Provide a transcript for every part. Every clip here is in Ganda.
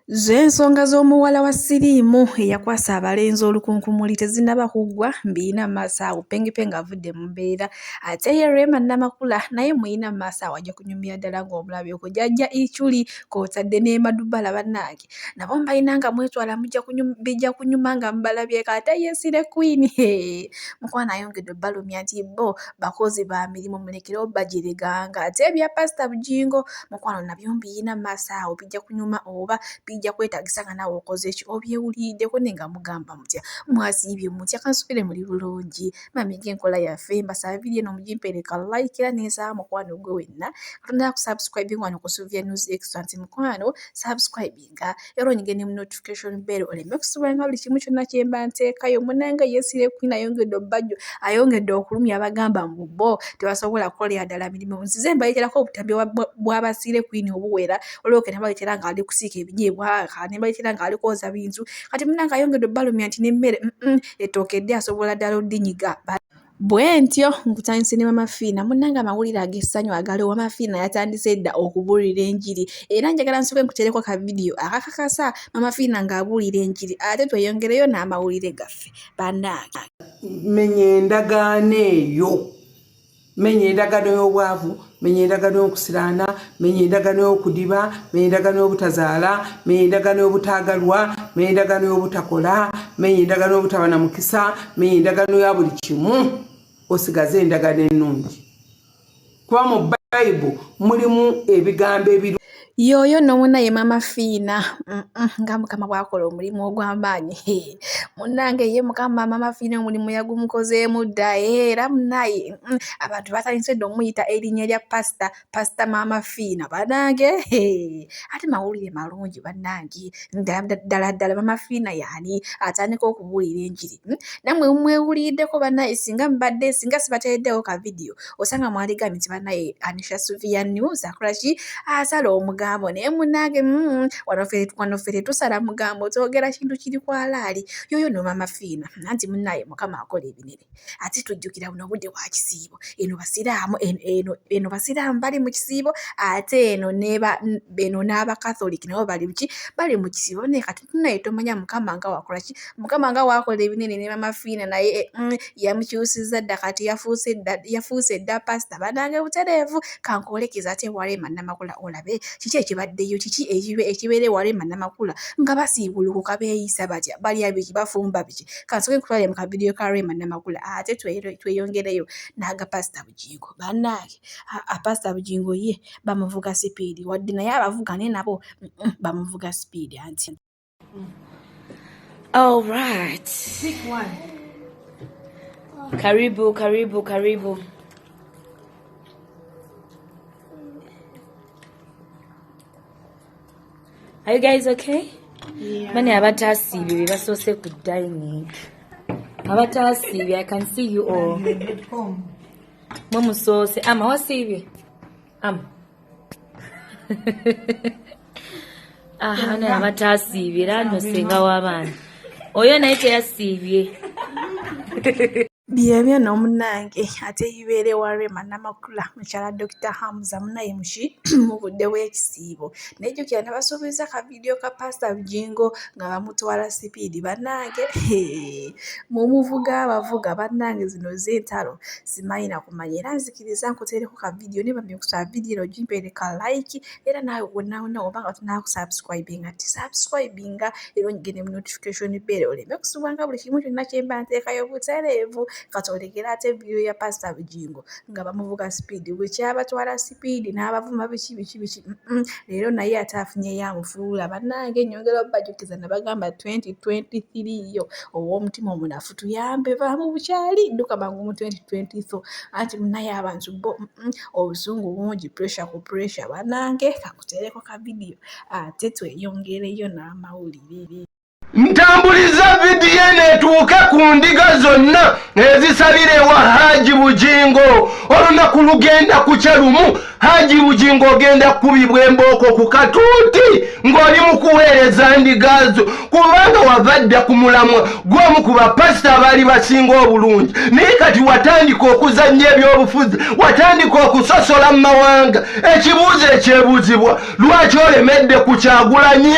Zo ensonga z'omuwala wa siriimu eyakwasa abalenzi olukunkumuli tezinnaba kuggwa, mbiyina mu maaso awo. Pengepenge avudde mu mbeera ate ye Rema Namakula naye mmuyina mu maaso awo ajja kunyumira ddala ng'omulabyeko. Jjajja Ichuli kw'otadde ne Madubala bannange nabo mbalina nga mwetwala mujja bijja kunyuma nga mubalabyeko. Ate ye Slay Queen hee mukwano ayongedde obbalumya nti bo bakozi ba mirimu mulekere obbajereganga. Ate ebya Pasita Bugingo mukwano nabyo mbiyina mu maaso awo bijja kunyuma oba bijja kwetagisa nga naawe okoze ki obyewuliriddeko naye nga mugamba mutya mwasiibye mutya kansubire muli bulungi mami ng'enkola yaffe mbasaba vidiyo eno mugimpeere ka like era nensaba mukwano gwe wenna katonda akusubscribing wano ku Sylvia News Extra nti mukwano subscribinga era onyige ne mu notification bell oleme kusubwa nga buli kimu kyonna kyemba nteekayo munange yesire queen ayongedde obbajjo ayongedde okulumya abagamba mbu bo tebasobola kukolera ddala mirimu nzize mbaleeterako obutambi bw'abasiire queen obuwera olwoke nabaleetera nga ali kusiika ebinyeebwa nebaleetera nga ali kwoza bintu kati munange ayongedde obalumya nti n'emmere ettooke ddi asobola ddala oddinyiga bwentyo nkutandise ne mama Fiina munnange amawulire ag'essanyu agaliwo mama Fiina yatandise dda okubuulira enjiri era njagala nsooke nkuteereko ka vidiyo akakakasa mama Fiina ng'abuulira enjiri ate tweyongereyo n'amawulire gaffe bannange. Menya endagaano eyo. Menya endagaano y'obwavu, menya endagaano y'okusiraana, menya endagaano y'okudiba, menya endagaano y'obutazaala, menya endagaano y'obutaagalwa, menya endagaano y'obutakola, menya endagaano y'obutaba na mukisa, menya endagaano ya buli kimu, osigaze endagaano ennungi. Kuba mu Bayibuli mulimu ebigambo ebiru Yooyo nno munnaye Maama Fiina nga Mukama bw'akola omulimu ogw'amaanyi. Munnange ye Mukama Maama Fiina omulimu yagumukozeemu dda era munnaye abantu batandise dda omuyita erinnya lya pasita, pasita Maama Fiina bannange ate mawulire malungi bannange ddala ddala Maama Fiina y'ani atandika okubuulira enjiri. Nammwe mumwewuliriddeko bannaye singa mbadde singa sibateereddewo ka vidiyo osanga mwaligambye nti banaye Anisha Suvia News akola ki asala omugambo naye munange mm, wano ffe tetusala mugambo twogera kintu kiri kwalaali yoyo no mama Fiina anti munaye mukama akola ebinene ate tujjukira buno obudde bwa kisiibo eno basiraamu eno eno basiraamu bali mu kisiibo ate eno neba eno n'abakatholiki nabo bali ki bali mu kisiibo naye kati naye tomanya mukama nga wakola ki mukama nga wakola ebinene ne mama Fiina naye eh, yamukyusizza dda kati yafuuse dda yafuuse dda pasita banange butereevu kankwolekeza ate ewa Rema Namakula olabe kiki ekibaddeyo kiki ekibeera ewa Rema Namakula nga basiibulukuka beeyisa batya balya biki bafumba biki kansooke nkutwale mu kavidiyo ka Rema Namakula ate tweyongereyo n'aga pasita Bugingo bannange pasita Bugingo ye bamuvuga sipiidi wadde naye abavuga naye nabo bamuvuga sipiidi anti All right. Pick one. Karibu, karibu, karibu. Are you guys okay? Yeah. Many abatasiibye be basoose ku dining. Abatasiibye, I can see you all. Mwe musoose. Ama wasiibye? Ama. Ah, bana abatasiibye era nno senga w'abaana. Oyo naye teyasiibye. Byebyo nno munnange ate ebibeera ewa Rema Namakula mukyala Dokita Hamza munnaye muki mu budde bw'ekisiibo. Naye jjukira nabasuubizza ka vidiyo ka Pasita Bugingo nga bamutwala sipiidi bannange hee mumuvuga abavuga bannange zino zo entalo simanyi na kumanya era nzikiriza nkuteereko ka vidiyo naye bambi nkusaba vidiyo eno ogimpeere ka like era naawe wonna wonna oba nga tonakusubscribinga ti subscribinga era onyige ne mu notification bell oleme kusubwanga buli kimu kyonna kyemba nteekayo butereevu katolekera ate vidiyo ya Pasita Bugingo nga bamuvuga sipiidi bwekyabatwala sipiidi n'abavuma biki biki biki leero naye ate afunyeyo amufuula bannange nyongera obajjukiza nabagamba 2023 yo ow'omutima omunafu tuyambe vaamu bukyali dduka mangu mu 2024 anti munaye abantu bo obusungu bungi pressure ku pressure banange kakuteereko ka vidiyo ate tweyongereyo n'amawulire. Ntambuliza vidiyo. Rediyo etuuke ku ndiga zonna ezisabira ewa Haji Bujingo. Olunaku lugenda kukya lumu, Haji Bujingo ogenda kukubibwa embooko ku katuuti ng'oli mu kuweereza ndiga zo, kubanga wava dda ku mulamwa gw'omu ku bapasita abaali basinga obulungi. Naye kati watandika okuzannya ebyobufuzi, watandika okusosola mu mawanga. Ekibuuzo ekyebuuzibwa, lwaki olemedde ku Kyagulanyi?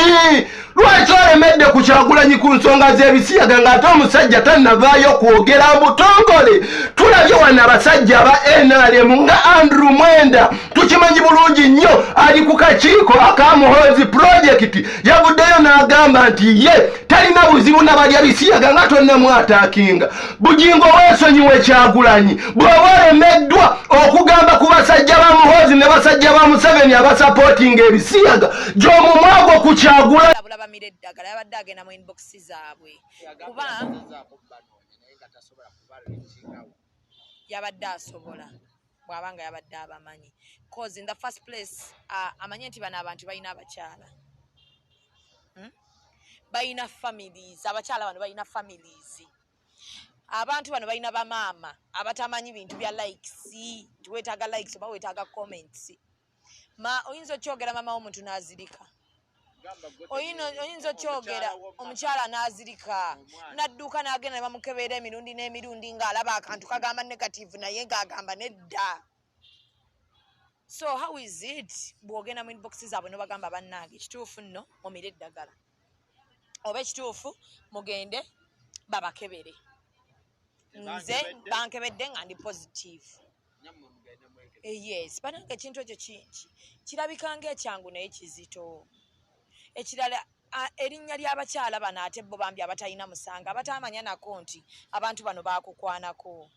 Lwaki olemedde ku Kyagulanyi ku nsonga z'ebisiyaga ng'ate omusajja tannavaayo kwogera butongole? Tulabye wano abasajja aba NRM nga Andrew Mwenda, tukimanyi bulungi nnyo ali ku kakiiko aka Muhoozi Project, yavuddeyo n'agamba nti ye talina buzibu nabalya bisiyaga nga tonnamwataakinga. Bujingo, weesonyiwe Kyagulanyi. Bw'oba olemeddwa okugamba ku basajja ba Muhoozi ne basajja ba Museveni abasapootinga ebisiyaga, gy'omumwago ku Kyagulanyi. Labula bamira eddagala, yabadde agenda mu inbox zaabwe kuba yabadde asobola bw'aba nga yabadde abamanyi, cause in the first place amanye nti bano abantu balina abakyala, Balina families. Abakyala bano balina families, abantu bano balina bamaama abatamanyi bintu bya likes, nti weetaaga likes oba weetaaga comments. Ma oyinza okyogera maama w'omuntu n'azirika, oyinza okyogera omukyala n'azirika, n'adduka n'agenda ne bamukebeera emirundi n'emirundi ng'alaba akantu kagamba negative, naye ng'agamba nedda. So how is it bw'ogenda mu inbox zaabwe n'obagamba, bannange, ekituufu nno mumire eddagala, oba ekituufu mugende babakebere, nze bankebedde nga ndi positive? Yes, banange, ekintu ekyo kirabika ng'ekyangu naye kizito. Ekirala, erinnya ly'abakyala bano, ate bo bambi abatalina musango, abatamanya nako nti abantu bano bakukwanako,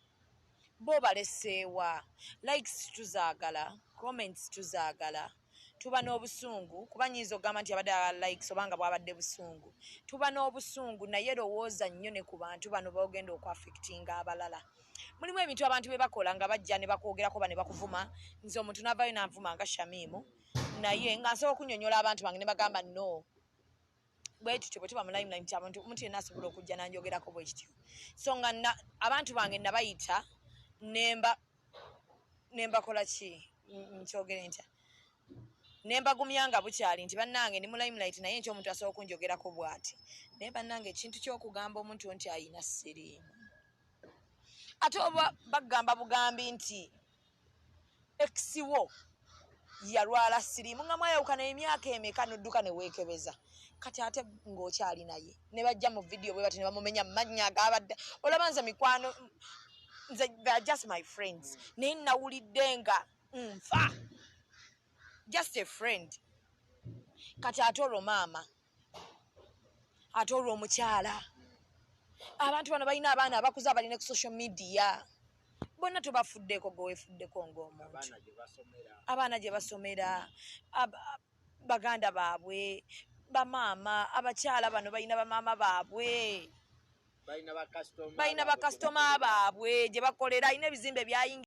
bo baleseewa. Likes tuzaagala, comments tuzaagala, tuba n'obusungu, kuba nyinza okugamba nti abadde ayagala likes obanga bwabadde busungu. Tuba n'obusungu, naye lowooza nnyo ne ku bantu bano bogenda okuaffectinga abalala. Mulimu ebintu abantu bye bakola nga bajja ne bakwogerako ba ne bakuvuma. Nze omuntu n'avaayo n'anvuma nga Shamimu, naye nga nsobola okunyonyola abantu bange ne bagamba no, bwe tutyo bwe tuba mu limelight, abantu omuntu yenna asobola okujja nanjogerako bwe kityo. So nga abantu bange nabayita nemba nembakola ki, nkyogere ntya, nembagumya nga bukyali nti bannange ndi mu limelight, naye nti omuntu asobola okunjogerako bw'ati. Naye bannange, ekintu ky'okugamba omuntu nti ayina siriimu, ate oba bagamba bugambi nti ex wo yalwala siriimu nga mwayawukana emyaka emeka, nodduka ne weekebeza, kati ate ng'okyali naye, ne bajja mu vidiyo bwe bati ne bamumenya mannya agabadde. Olaba nze mikwano, nze they are just my friends, naye nawulidde nga nfa, just a friend. Kati ate olwo maama, ate olwo omukyala, abantu bano balina abaana abakuze abalina ku social media, bonna tobafuddeko, gwe weefuddeko ng'omuntu. Abaana gye basomera, baganda baabwe, bamaama, abakyala bano balina bamaama baabwe, balina bakasitoma baabwe gye bakolera, alina ebizimbe byayingi.